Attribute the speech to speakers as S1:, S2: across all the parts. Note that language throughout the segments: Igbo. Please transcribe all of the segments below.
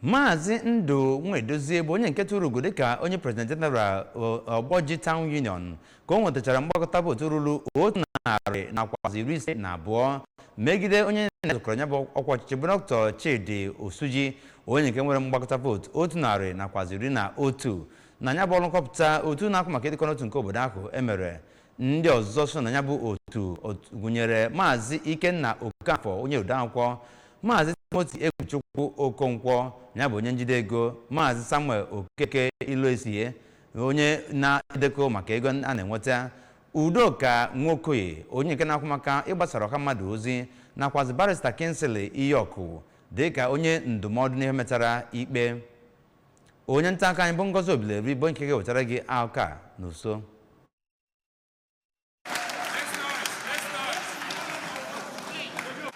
S1: Maazị Ndụ Nwedozie bụ onye nke tụrụ ugo dịka onye President General Ọgbọji Town Union ka o nwetachara mgbakọta vootu ruru 152 megide onye na-azọkọrọ ya bụ ọkwa ọchịchị bụ Dr. Chidi Osuji, onye nke nwere mgbakọta vootu 111 na ya bụ ọrụ nkọpụta otu na-akwụ maka ịdịkọ n'otu nke obodo ahụ emere. Ndị ọzọ so na ya bụ otu gụnyere Maazị Ikenna Okafọ, onye odeakwụkwọ, Maazị Timothy Egwuchukwu Okonkwo, ya bụ onye njide ego, Maazị Samuel Okeke Iloesie, onye na-edekọ maka ego a na-enweta, Udoka Nwokoye, onye nke na-akwụ maka ịgbasara ọha mmadụ ozi, nakwazi Barrister Kingsley Iyoku dịka onye ndụmọdụ n'ihe metara ikpe. Onye nta akụkọ anyị bụ Ngozi Obileri bụ nke ga-ewetara gị akụkọ a n'uso.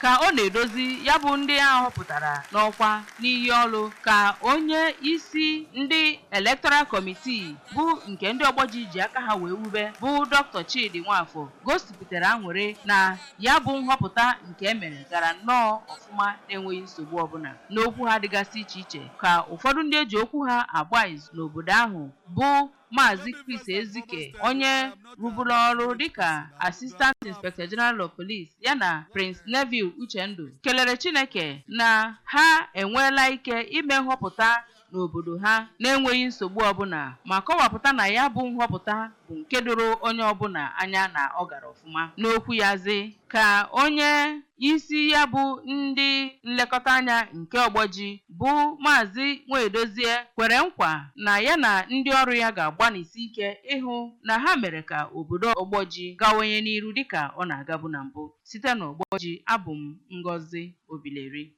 S2: Ka ọ na-edozi ya bụ ndị a họpụtara n'ọkwa n'iyi ọrụ, ka onye isi ndị Electoral Committee bụ nke ndị Ọgbọji ji aka ha wee wube bụ Dr. Chidi Nwafọ gosipụtara aṅụrị na ya bụ nhọpụta nke e mere gara nnọọ ọfụma na-enweghị nsogbu ọbụla. N'okwu ha dịgasị iche iche, ka ụfọdụ ndị eji okwu ha agba izu n'obodo ahụ bụ Maazị Chris Ezike, onye rụburu ọrụ dịka Assistant Inspector General of Police, yana Prince Neville Uchendu, kelere Chineke na ha enweela ike ime nhọpụta n'obodo ha na-enweghị nsogbu ọbụla, ma kọwapụta na ya bụ nhọpụta bụ nke doro onye ọbụla anya na ọ gara ọfụma. N'okwu ya zi, ka onye isi ya bụ ndị nlekọta anya nke Ọgbọji bụ Maazị Nwedozie kwere nkwa na ya na ndị ọrụ ya ga-agbanisi ike ịhụ na ha mere ka obodo Ọgbọji gawanye n'iru dịka ọ na-agabu na mbụ. Site n'Ọgbọji, abụ m Ngozi Obileri.